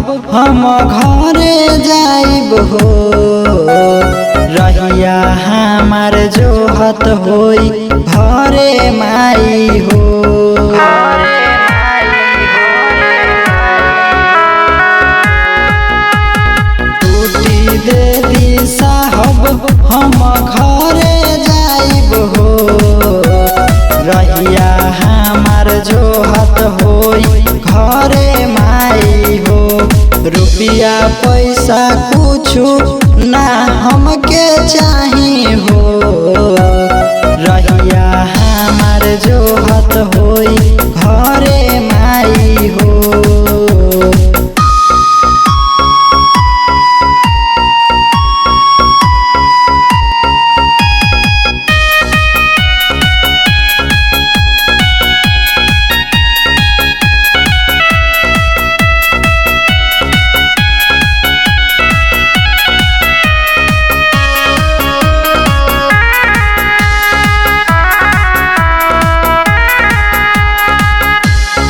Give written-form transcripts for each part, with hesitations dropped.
हम घरे जाइब हो। रहिया हमार जोहत होई घरे माई हो। छुट्टी दे दी साहब हम घरे जाइब हो। रहिया हमार जोहत होई घरे माई हो। रुपया पैसा कुछु ना हमके चाही हो। रहिया हमार जोहत होई घरे माई हो।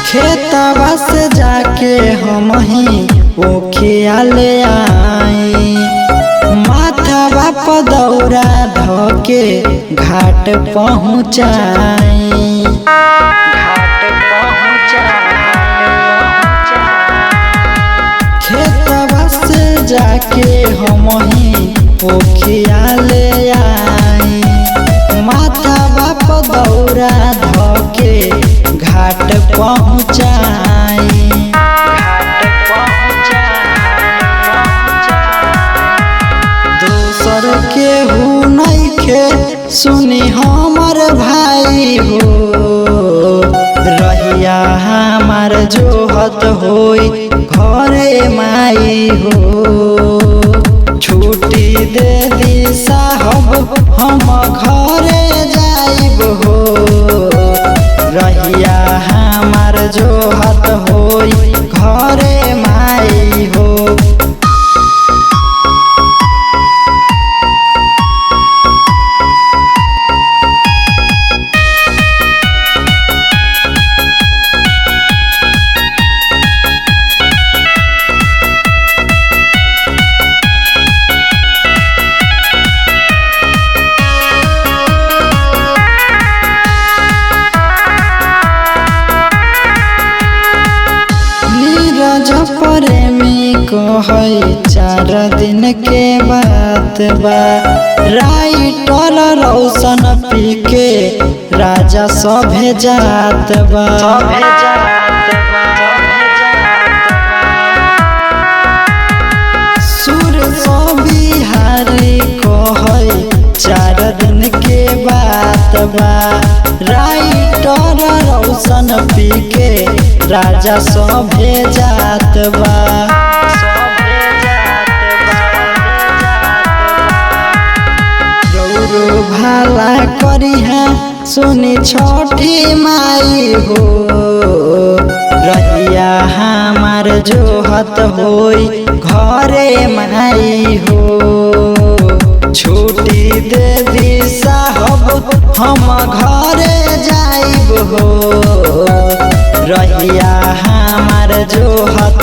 खेतवा से जाके हम ही ओखिया ले आई, माथवा पर दौरा धके घाट पहुँचाई। खेतवा से जाके हम ही ओखिया ले आई, माथवा पर दौरा धके घाट पहुँचाई। दोसर केहू नइखे सुनी हमर भाई हो। रहिया हमार जोहत होई घरे माई हो। छुट्टी दे दी साहब हम घरे जाइब हो। रहिया हमार जोहत होई घरे माई हो। नीरज प्रेमी कहै 4 दिन के बात बा। राइटर रौशन पी के राजा सभे जात बा। सुर बिहारी कहै 4 दिन के बात बा। राइटर रौशन पी के राजा सभे जात बा। रौरो भाला करिहा सुनी छठी माई हो। रहिया हमार जोहत होई घरे माई हो। छुट्टी दे दी साहब हम घरे जाइब हो। रहिया हमार जोहत